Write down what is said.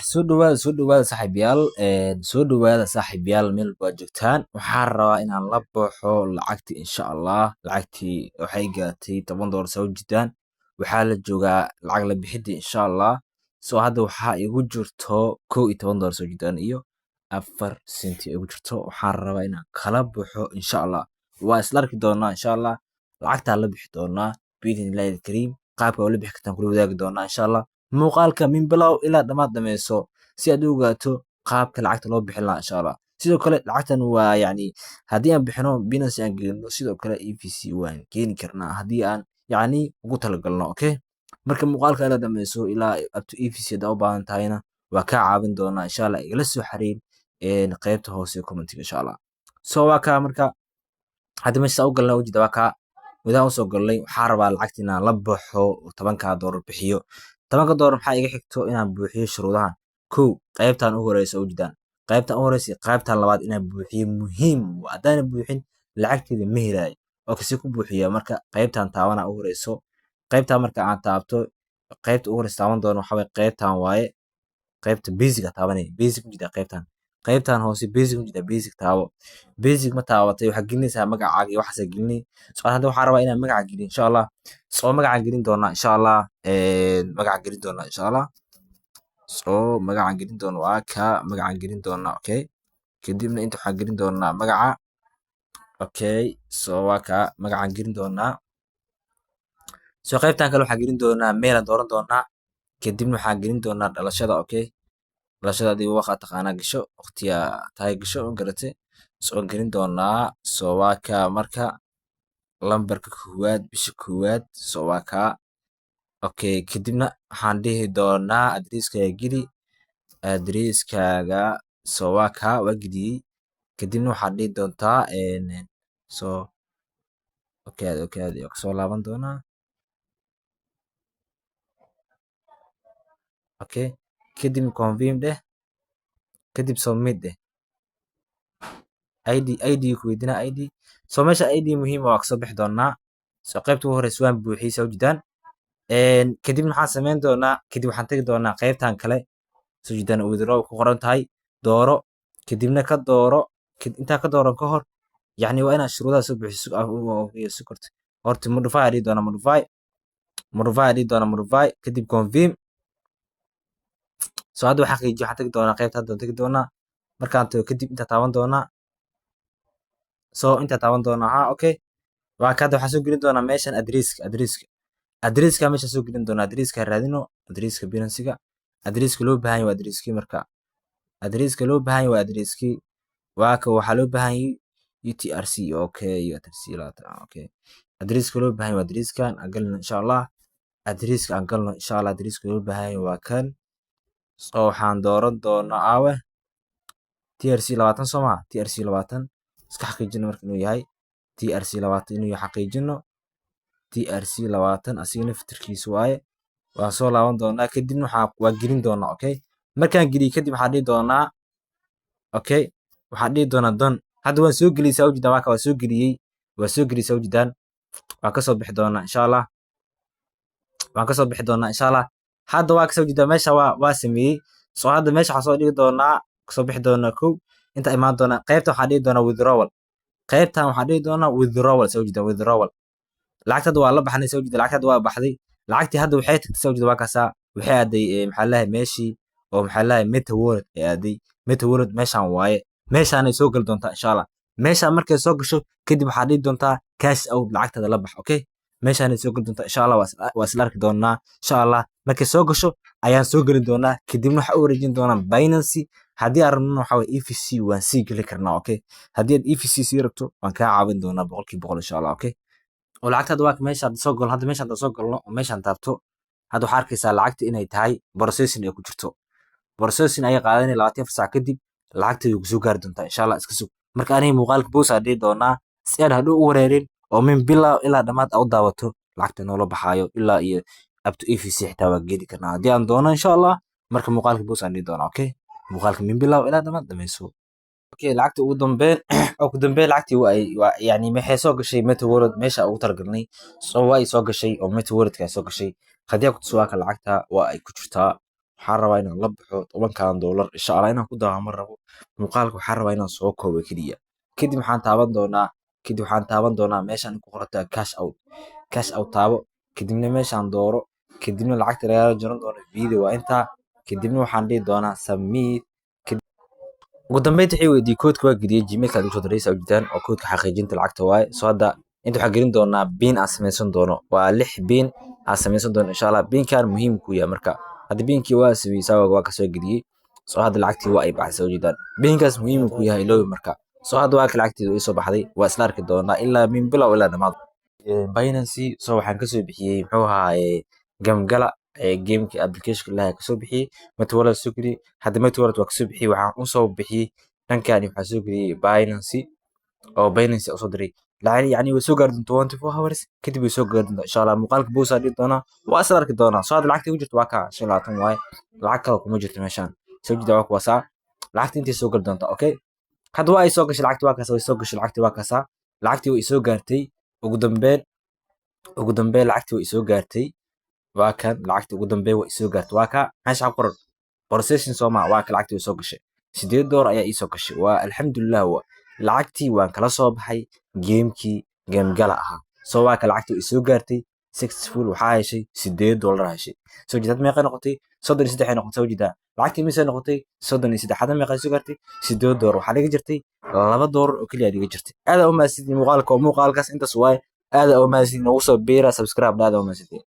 Soo dhawaada, soo dhawaada saaxiibayaal, soo dhawaada saaxiibayaal, meel baad joogtaan. Waxaan rabaa inaan la baxo lacagtii, insha Allah. Lacagtii waxay gaartay $10, soo jidaan. Waxaa la joogaa lacag la bixidii, insha Allah. So hadda waxaa igu jirto $11, soo jidaan, iyo 4 senti igu jirto. Waxaan rabaa inaan kala baxo, insha Allah. Waa isla arki doonaa, insha Allah. Lacagtaa la bixi doonaa biidnillahi alkariim. Qaabka ula bixi kartaan kula wadaagi doonaa, insha Allah. Muuqaalka min bilow ilaa dhammaad dhameyso si aad u ogaato qaabka lacagta loo bixin lahaa, insha Allah. Sidoo kale lacagtan waa, yacni, haddii aan bixino Binance aan gelino, sidoo kale EVC waan keeni karnaa haddii aan, yacni, ugu talagalno. Okay, marka muuqaalka ilaa dhameyso ilaa up to EVC haddaa u baahan tahayna waa kaa caawin doonaa, insha Allah. Igala soo xiriir qaybta hoose ee commentiga, insha Allah. So waa kaa. Marka hadda meesha u galnay ujeeda, waa kaa gudaha usoo galnay. Waxaa rabaa lacagta inaan la baxo oo 10-kaa doolar bixiyo. 10-ka doolar maxaa iga xigto? Inaan buuxiyo shuruudahan. Kow, qaybtan u horeysa ujeedaan, qaybtan u horeysa iyo qaybtan labaad inaan buuxiyo muhiim. Haddaanan buuxin, lacagteeda ma helaayo. Okay, si ku buuxiya? Marka qaybtan taabana u horeyso. Qaybtan marka aan taabto, qaybta ugu horeysa taaban doono waxaa waye qaybtan waaye, qaybta basic a taabanaya. Basic ujeeda, qaybtan hoose basic ujeeda, basic taabo. Basic ma taabatay? Waxaa gelinaysaa magacaaga iyo waxaasa gelinay. So hadda waxaa rabaa inaan magaca geliyo, insha Allah. So magacaan gelin doonaa, insha Allah. Magacaan gelin doonaa, insha Allah. So magacaan gelin doona waa ka magacaan gelin doonaa. Okay, kadibna inta waxaan gelin doonaa magaca. Okay, so waa ka magacaan gelin doonaa. So qaybtan kale waxaan gelin doonaa mailaan dooran doonaa. Kadibna waxaan gelin doonaa dhalashada. Okay, dhalashada adiga waxa taqaanaa gasho, waqtiga tahay gasho, ma garatay? So gelin doonaa. So waa ka marka lambarka koowaad, bisha koowaad. So waa kaa. Okay, kadibna waxaan dhihi doonaa addresskaaga geli, addresskaaga. So waa kaa, waa geliyey. Kadibna waxaad dhihi doontaa so okay, waa kasoo laaban doonaa. Okay, kadib confirm dheh, kadib submit dheh. ID ku weydiinaa, ID. So meesha ID muhiim waa kasoo bixi doonaa. So qaybta ugu horeysa waan buuxiyey, soo jeedaan. Kadib maxaan sameyn doonaa? Kadib waxaan tagi doonaa qaybtan kale, soo jeedaan, withdraw ku qoran tahay. Dooro, kadibna ka dooro. Intaa ka dooran ka hor, yacni, waa inaad shuruudaha soo buuxiso. Horta modify aa dhihi doonaa, modify aa dhihi doonaa, modify, kadib confirm. So hadda waxaan xaqiijiyo, waxaan tagi doonaa qaybta. Hadda tagi doonaa. Markaan tago kadib intaa taaban doonaa. So intaa taaban doonaa. Ha, okay, waa ka. Hadda waxaan soo gelin doonaa meeshan addresska meesha soo gelin doonaa. Addresska raadino, addresska Binance-ga. Addresska loo baahan yahay waa addresskii. Marka addresska loo baahan yahay waa addresskii. Waa ka waxaa loo baahan yahay UTRC. Okay, UTRC 20. Okay, addresska loo baahan yahay waa addresskan aan galno, insha Allah. Addresska aan galno, insha Allah. Addresska loo baahan yahay waa kan. So waxaan dooran doonaa, aawe TRC 20? Soo maha TRC 20? Iska xaqiijino marka inuu yahay TRC 20, inuu yahay xaqiijino. TRC 20 asiga naftirkiisa waaye. Waan soo laaban doonaa, kadibna waxaa waa gelin doonaa. Okay, markaan geliyo kadib waxaan dhihi doonaa, okay, waxaan dhihi doonaa done. Hadda waan soo geliyey, saa ujeedaan. Waa ka, waa soo geliyey, waa soo geliyey, saa ujeedaan. Waan kasoo bixi doonaa, insha Allah. Waan kasoo bixi doonaa, insha Allah. Hadda waa kasoo jeedaa, meesha waa sameeyey. So hadda meesha waxaan soo dhigi doonaa, kasoo bixi doonaa. Kow, inta imaan doonaa qaybta, waxaan dhihi doonaa withdrawal. Qaybtan waxaan dhihi doonaa withdrawal, soo jeeda, withdrawal. Lacagta hadda waa la baxnay, soo jeeda. Lacagta hadda waa baxday. Lacagtii hadda waxay tagtay, soo jeeda, waa kaasaa. Waxay aaday, maxaa lahay, meeshii oo, maxaa lahay, Meta Wallet ay aaday. Meta Wallet meeshaan waaye, meeshaanay soo gali doontaa, insha Allah. Meeshaan markay soo gasho kadib waxaad dhihi doontaa cash out, lacagtaada la bax. Okay, meeshaanay soo gali doontaa, insha Allah. Waa isla arki doonaa, insha Allah. Markay soo gasho ayaan soo gelin doonaa, kadibna waxaa u wareejin doonaa Binance. Haddii aan rabnona, waxaa waye EVC waan sii geli karnaa. Okay, haddii aad EVC sii rabto, waan kaa caawin doonaa 100%, insha Allah. Okay, oo lacagta hadda waa meesha hadda soo galno. Hadda meesha hadda soo galno oo meeshaan taabto, hadda waxaa arkaysaa lacagta inay tahay processing ay ku jirto. Processing ayay qaadanaya. 24 saac kadib lacagta way kusoo gaari doontaa, insha Allah. Iska sug. Marka aniga muuqaalka pause aa dhihi doonaa si aan hadhow u wareerin oo min bilow ilaa dhammaad aa u daawato lacagta noola baxaayo ilaa iyo up to EVC. Xitaa waa geli karnaa haddii aan doono, insha Allah. Marka muuqaalka pause aan dhihi doonaa. Okay, muuqaalka min bilow ilaa dhammaad dhammayso. Okay, lacagta ugu dambeyn lacagtii waa ay waa, yani, maxay soo gashay Meta Wallet meesha ugu talagalnay. So waa ay soo gashay oo Meta Wallet ka ay soo gashay. Haddii aan ku tuso, waa ka, lacagta waa ay ku jirtaa. Waxaan rabaa inaan la baxo 10-kan dollar, insha Allah. Inaan ku daawamo rabo muuqaalka, waxaan rabaa inaan soo koobo keliya. Kadib waxaan taaban doonaa meeshaan ku qorantahay cash out. Cash out taabo, kadibna meeshaan dooro, kadibna lacagta lagaaga jaran doono video waa intaa. Kadibna waxaan dhihi doonaa submit. Ugu dambeyntii waxay weydiiyey koodka, waa geliyey. Gmailka lagu soo diray, saa ujeedaan, oo koodka xaqiijinta lacagta waaye. So hadda inta waxaan gelin doonaa PIN aan samaysan doono. Waa lix PIN aan samaysan doono, insha Allah. PIN-kan muhiim ku yahay. Marka hadda PIN-kii waa sameeyey, saa waa kasoo geliyey. So hadda lacagtii waa ay baxay, saa ujeedaan. PIN-kaas muhiim ku yahay, iloobi. Marka so hadda waa ka lacagteedu ii soo baxday. Waa isla arki doonaa ilaa min bilow ilaa dhamaad. Binance, so waxaan kasoo bixiyey, muxuu ahaaye, Gamegala gameka applicationka ilaha kasoo bixiyey. Met Wallet soo geliyey. Hadda Met Wallet waa kasoo bixiyey. Waxaan usoo bixiyey dhankani, waxaa soo geliyey Binance, oo Binance usoo diray lacag. Yani way soo gaari doontaa 24 hours kadib, way soo gaari doontaa, insha Allah. Muuqaalka boosaa dhigi doonaa, waa isla arki doonaa. So hadda lacagta ku jirto waa kaa 25 waaye. Lacag kale kuma jirto meeshaan, soo jeeda, waa kuwaasaa lacagta intay soo gali doontaa. Okay, hadda waa ay soo gashay lacagta, waa kaasa, way soo gashay lacagti, waa kaasaa, lacagtii way soo gaartay. Ugu dambeyn lacagtii way soo gaartay. Waa kan, lacagtii ugu dambeyn way soo gaartay. Waa ka meesha ku qoran processing, soo ma? Waa ka, lacagtii way soo gashay. $8 ayaa ii soo gashay. Waa alxamdulilah, wa lacagtii waan kala soo baxay gamekii Gamegala ahaa. So waa ka, lacagtii way soo gaartay successful. Waxaa heshay $8 heshay, soo jeedad. Meeqay noqotay? 33 ay noqotay, soo jeedaa. Lacagtii misay noqotay? 33. Hadda meeqay soo gaartay? $8. Waxaa dhiga jirtay $2 oo keliya dhiga jirtay. Aad u mahadsantiin. Muuqaalka oo muuqaalkaas intaas waaye. Aad u mahadsantiin. Noogu soo biira, subscribe. Aad u mahadsantiin.